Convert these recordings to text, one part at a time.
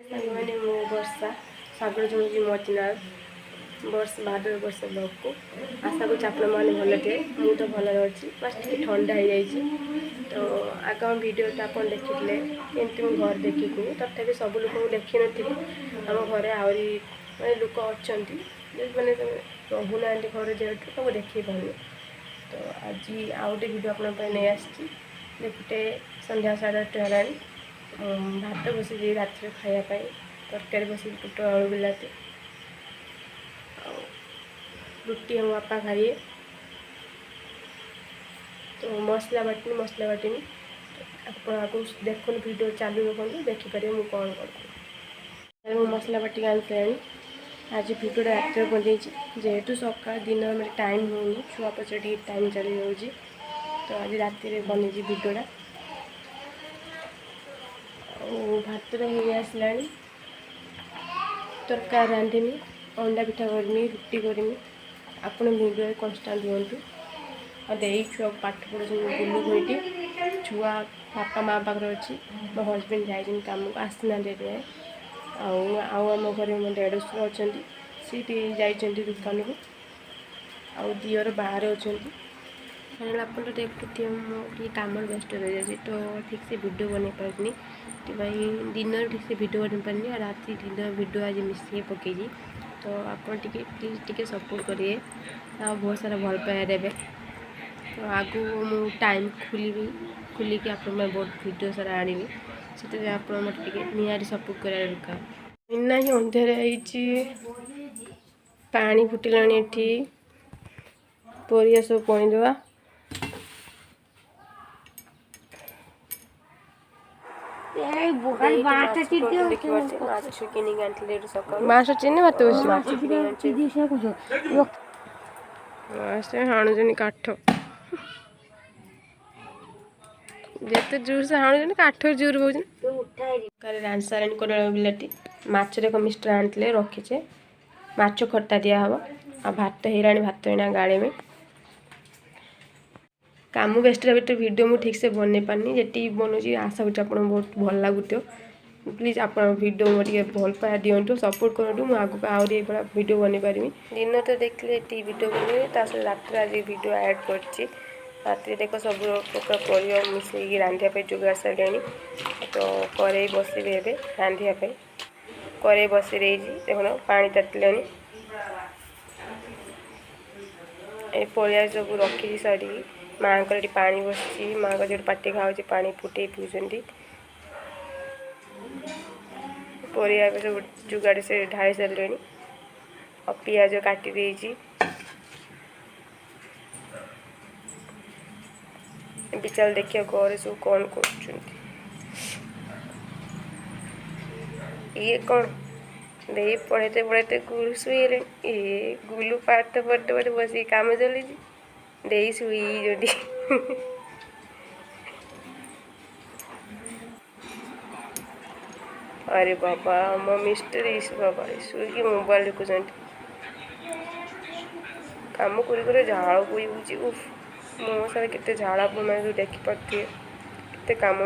ସାଙ୍ଗମାନେ, ମୁଁ ବର୍ଷା ସ୍ୱାଗତ ଜଣାଉଛି ମୋ ଚ୍ୟାନେଲ୍ ବର୍ଷ ଭାଦର ବର୍ଷା ବ୍ଲଗ୍କୁ। ଆଶା କରୁଛି ଆପଣମାନେ ଭଲ ଥିବେ। ମୁଁ ତ ଭଲରେ ଅଛି, ବାସ୍ ଟିକେ ଥଣ୍ଡା ହେଇଯାଇଛି। ତ ଆଗ ଭିଡ଼ିଓଟା ଆପଣ ଦେଖିଥିଲେ କେମିତି ମୁଁ ଘରେ ଦେଖିକିନି, ତଥାପି ସବୁ ଲୋକଙ୍କୁ ଦେଖିନଥିଲି। ଆମ ଘରେ ଆହୁରି ମାନେ ଲୋକ ଅଛନ୍ତି, ମାନେ ରହୁନାହାନ୍ତି ଘରେ ଯେହେତୁ ତାକୁ ଦେଖେଇ ପାରୁନି। ତ ଆଜି ଆଉ ଗୋଟେ ଭିଡ଼ିଓ ଆପଣଙ୍କ ପାଇଁ ନେଇ ଆସିଛି। ଦେଖୁତେ ସନ୍ଧ୍ୟା 8:30 ହେଲାଣି। ଭାତ ବସିଛି ରାତିରେ ଖାଇବା ପାଇଁ, ତରକାରୀ ବସିଛି ପୋଟଳ ଆଳୁ ବିଲାତି, ଆଉ ରୁଟି ଆମ ବାପା ଖାଇବେ। ତ ମସଲା ବାଟିନି, ମସଲା ବାଟିନି। ଆପଣ ଆଗକୁ ଦେଖନ୍ତୁ, ଭିଡ଼ିଓ ଚାଲୁ ରଖନ୍ତୁ, ଦେଖିପାରିବେ ମୁଁ କ'ଣ କରୁଛି। ମୁଁ ମସଲା ବାଟିକି ଆଣିସାରିଲାଣି। ଆଜି ଭିଡ଼ିଓଟା ରାତିରେ ବନେଇଛି, ଯେହେତୁ ସକାଳ ଦିନ ଆମର ଟାଇମ୍ ହେଉନି, ଛୁଆ ପଛରେ ଟିକେ ଟାଇମ୍ ଚାଲିଯାଉଛି। ତ ଆଜି ରାତିରେ ବନେଇଛି ଭିଡ଼ିଓଟା। ଆଉ ଭାତଟା ହେଇ ଆସିଲାଣି, ତରକାରୀ ରାନ୍ଧିମି, ଅଣ୍ଡା ପିଠା କରିମି, ରୁଟି କରିମି। ଆପଣ ଭିଡ଼ିଓରେ କନଷ୍ଟାଣ୍ଟ ରୁହନ୍ତୁ। ଆଉ ଦେଇ ଛୁଆକୁ ପାଠ ପଢ଼ୁଛନ୍ତି ବୁଲୁକୁ। ଏଇଠି ଛୁଆ ବାପା ମା ପାଖରେ ଅଛି। ମୋ ହଜବେଣ୍ଡ ଯାଇଛନ୍ତି କାମକୁ, ଆସିନାହାନ୍ତି ଏବେ। ଆଉ ଆଉ ଆମ ଘରେ ମୋ ଦେଢ଼ଶୁର ଅଛନ୍ତି, ସିଏ ବି ଯାଇଛନ୍ତି ଦୋକାନକୁ, ଆଉ ଦିଅର ବାହାରେ ଅଛନ୍ତି। ଫାଇନାଲ୍ ଆପଣ ତ ଦେଖୁଥିବେ, ମୁଁ ଟିକେ କାମରେ ବ୍ୟସ୍ତ ରହିଯାଉଛି, ତ ଠିକ୍ସେ ଭିଡ଼ିଓ ବନେଇ ପାରୁନି। ସେଥିପାଇଁ ଦିନରେ ଠିକ୍ସେ ଭିଡ଼ିଓ ବନେଇ ପାରୁନି, ଆଉ ରାତି ଦିନ ଭିଡ଼ିଓ ଆଜି ମିଶିକି ପକେଇଛି। ତ ଆପଣ ଟିକେ ପ୍ଲିଜ୍ ଟିକେ ସପୋର୍ଟ କରିବେ ଆଉ ବହୁତ ସାରା ଭଲ ପାଇବା ଦେବେ। ତ ଆଗକୁ ମୁଁ ଟାଇମ୍ ଖୋଲିବି, ଖୋଲିକି ଆପଣଙ୍କ ପାଇଁ ବହୁତ ଭିଡ଼ିଓ ସାରା ଆଣିବି। ସେଥିପାଇଁ ଆପଣ ମୋତେ ଟିକେ ନିହାତି ସପୋର୍ଟ କରିବା ଦରକାର। ଏଇନା ହିଁ ଅନ୍ଧାର ହେଇଛି, ପାଣି ଫୁଟିଲାଣି ଏଠି, ପରିବା ସବୁ ପଣିଦେବା। ମାଛ କିଣିକି ଆଣିଥିଲେ ଏଠୁ ସକାଳୁ, ମାଛ ଚିନି ଭାତ ବସିବ। ହାଣୁଛନ୍ତି କାଠ, ଯେତେ ଜୋର ସେ ହାଣୁଛନ୍ତି, କାଠ ଜୋର ବହୁଛନ୍ତି। ରାନ୍ଧି ସାରିଲାଣି କୋଦଳ ବିଲାତି। ମାଛ ଦେଖ, ମିଷ୍ଟର ଆଣିଥିଲେ, ରଖିଛେ, ମାଛ ଖଟା ଦିଆହବ। ଆଉ ଭାତ ହେଇଗଲାଣି, ଭାତ ଏଇନା ଗାଳିମି। କାମ ବ୍ୟସ୍ତ ଭିତରେ ଭିଡ଼ିଓ ମୁଁ ଠିକ୍ସେ ବନେଇ ପାରୁନି। ଯେତିକି ବନଉଛି, ଆଶା କରୁଛି ଆପଣଙ୍କୁ ବହୁତ ଭଲ ଲାଗୁଥିବ। ପ୍ଲିଜ୍ ଆପଣ ଭିଡ଼ିଓ ମୋ ଟିକେ ଭଲ ପାଇବା ଦିଅନ୍ତୁ, ସପୋର୍ଟ କରନ୍ତୁ, ମୁଁ ଆଗକୁ ଆହୁରି ଏଇଭଳିଆ ଭିଡ଼ିଓ ବନେଇ ପାରିବି। ଦିନ ତ ଦେଖିଲେ ଏତିକି ଭିଡ଼ିଓ ବନେଇବି, ତା ସହିତ ରାତିରେ ଆଜି ଭିଡ଼ିଓ ଆଡ଼୍ କରିଛି। ରାତିରେ ଦେଖ, ସବୁ ପ୍ରକାର ପରିବା ମିଶେଇକି ରାନ୍ଧିବା ପାଇଁ ଯୋଗାଡ଼ ସାରିଲେଣି। ତ କରେଇ ବସିବି ଏବେ ରାନ୍ଧିବା ପାଇଁ, କରେଇ ବସେଇ ଦେଇଛି। ଦେଖୁନ, ପାଣି ତାତିଲାଣି। ଏ ପରିବା ସବୁ ରଖିଛି ସାରିକି। ମାଆଙ୍କର ଏଠି ପାଣି ବସିଛି, ମାଆଙ୍କ ଯେଉଁଠି ପାଟି ଖାଉଛି, ପାଣି ଫୁଟେଇ ପିଉଛନ୍ତି। ପରିବା ଏବେ ସବୁ ଯୋଗାଡ଼ ସେ ଢାଳି ସାରିଲେଣି, ଆଉ ପିଆଜ କାଟି ଦେଇଛି। ଏବେ ଚାଲ ଦେଖିବା ଘରେ ସବୁ କ'ଣ କରୁଛନ୍ତି। ଇଏ କ'ଣ ଦେଇ ପଢ଼େଇତେ ପଢ଼େଇତେ ଗୁଲୁ ଶୋଇଗଲେଣି। ଇଏ ଗୁଲୁ ପାଠ ପଢ଼ତେ ପଢ଼ତେ ବସିକି କାମ ଚାଲିଛି, ଦେଇ ଶୋଇଛନ୍ତି। ଆରେ ବାବା, ଆମ ମିଷ୍ଟର ଇସ୍ ବାବା ଶୋଇକି ମୋବାଇଲ ଦେଖୁଛନ୍ତି। କାମ କରି କରି ଝାଳ ବୋହି ହେଉଛି। ଉଫ୍, ମୋ ସାରା କେତେ ଝାଳ, ଆପଣମାନେ ସବୁ ଦେଖିପାରୁଥିବେ। କେତେ କାମ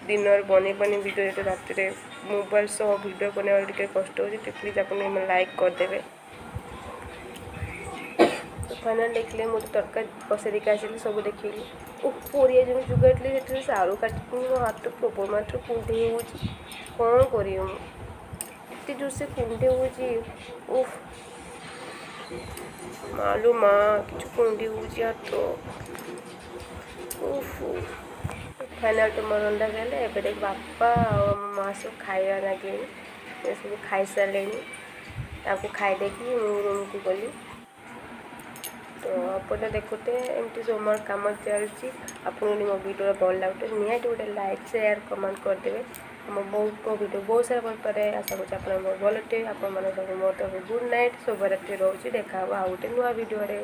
ଦିନରେ ବନେଇ ପାରୁନି ଭିଡ଼ିଓ, ଯେତେ ରାତିରେ ମୋବାଇଲ ସହ ଭିଡ଼ିଓ ବନେଇବା ଟିକେ କଷ୍ଟ ହେଉଛି। ତ ପ୍ଲିଜ୍ ଆପଣ ଲାଇକ୍ କରିଦେବେ। ତ ଫାଇନାଲ୍ ଦେଖିଲେ, ମୁଁ ତ ତରକାରୀ ବସେଇ ଦେଇକି ଆସିଲି, ସବୁ ଦେଖିଲି। ଓ ପରିବା ଯେଉଁ ଯୋଗାଇଥିଲି, ସେଥିରେ ସେ ଆଳୁ କାଟିକି ମୋ ହାତ ପ୍ରବଳ ମାତ୍ରାରେ କୁଣ୍ଡେଇ ହେଉଛି। କ'ଣ କରିବି ମୁଁ? ଏତେ ଜୋରସେ କୁଣ୍ଡେଇ ହେଉଛି। ଉଫ୍ ମାଲୋ ମା, କିଛି କୁଣ୍ଡେଇ ହେଉଛି ହାତ। ଉଫ୍। ଫାଇନାଲ୍ ତ ମୋର ରନ୍ଧା ସରିଲା। ଏବେ ଦେଖ, ବାପା ଆଉ ଆମ ମା ସବୁ ଖାଇବା ଲାଗିଲେଣି, ଏ ସବୁ ଖାଇସାରିଲେଣି। ତାଙ୍କୁ ଖାଇ ଦେଇକି ମୁଁ ରୁମ୍କୁ ଗଲି। ତ ଆପଣ ଦେଖୁଥିବେ, ଏମିତି ସବୁ ମୋର କାମ ଚାଲିଛି। ଆପଣଙ୍କୁ ଯଦି ମୋ ଭିଡ଼ିଓ ଭଲ ଲାଗୁଥିବ, ନିହାତି ଗୋଟେ ଲାଇକ୍, ସେୟାର, କମେଣ୍ଟ କରିଦେବେ। ଆମ ବହୁତ ମୋ ଭିଡ଼ିଓ ବହୁତ ସାରା ଭଲ ପାରେ। ଆଶା କରୁଛି ଆପଣ ବହୁତ ଭଲ ଥିବେ। ଆପଣମାନେ ସବୁ ମୋର ତରଫରୁ ଗୁଡ଼୍ ନାଇଟ୍, ଶୁଭରାତ୍ରି ରହୁଛି। ଦେଖା ହେବ ଆଉ ଗୋଟେ ନୂଆ ଭିଡ଼ିଓରେ।